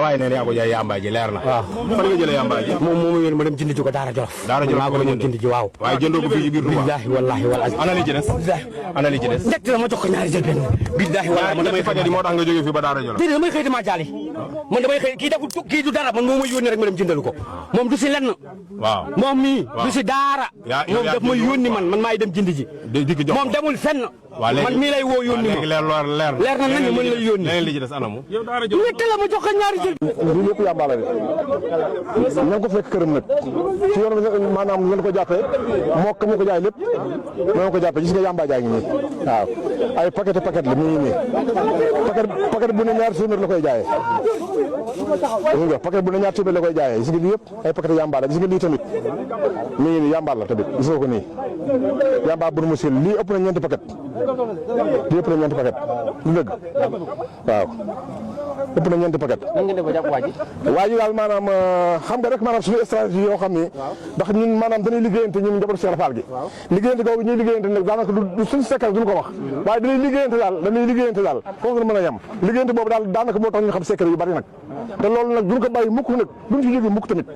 waaye nee na yaa ko jaay yamba ji leer na. waaw fan nga jëlee yamba ji. moom moo ma yónni ma dem jënd ji ko Daara Jolof. Daara Jolof maa ko demoon jënd ji waaw. waaye jëndoo ko fii ci biir Touba. billaahi wallaahi wallaahi. ana li ci des. ana li ci des. njëkk la ma jox ko ñaari jël benn. billaahi wallaahi man damay xëy moo tax nga jógee fii ba Daara Jolof. déedéet damay xëy damaa jaali. man damay xëy kii deful kii du dara man moo ma yónni rek ma dem jëndalu ko. moom du si lenn. waaw moom mii du si daara. moom daf ma yónni man maay dem jënd ji. moom demul fenn. man mii lay woo yónni ma. leer na nañu mën lay yónni. leneen li ci des anamu. ñett la ma jox ko ñaari jël. lii lépp yàmba la de ña ko fekk këram nag ci yoon maanaam ngeen ko jàppee moo ko jaay lépp ñoo ko jàppee gis nga yàmba jaa ngi nii waaw ay paquet la mi ngi nii paquet bu ne ñaar téeméer la koy jaayee gis nga paquet bu ne ñaar téeméer la koy jaayee gis nga lii yëpp ay paquet yàmba la gis nga lii tamit mi ngi nii yàmba la tamit gis nga ko nii yàmba bu mu sil lii ëpp na ñeenti paquet lii ëpp na ñeenti paquet lu dëgg waaw ëpp na ñeenti paquet. nan ngeen def ba jàpp waa ji daal maanaam xam nga rek maanaam suñu stratégie yoo xam ni ndax ñun maanaam dañuy liggéeyante ñun njabootu Cheikh Fall gi liggéeyante googu ñuy liggéeyante nag daanaka du suñu secret duñu ko wax waaye dañuy liggéeyante daal foofu la mën a yem liggéeyante boobu daal daanaka moo tax ñu xam secret yu bari nag te loolu nag duñu ko bàyyi mukk nag duñu ci jóge mukk tamit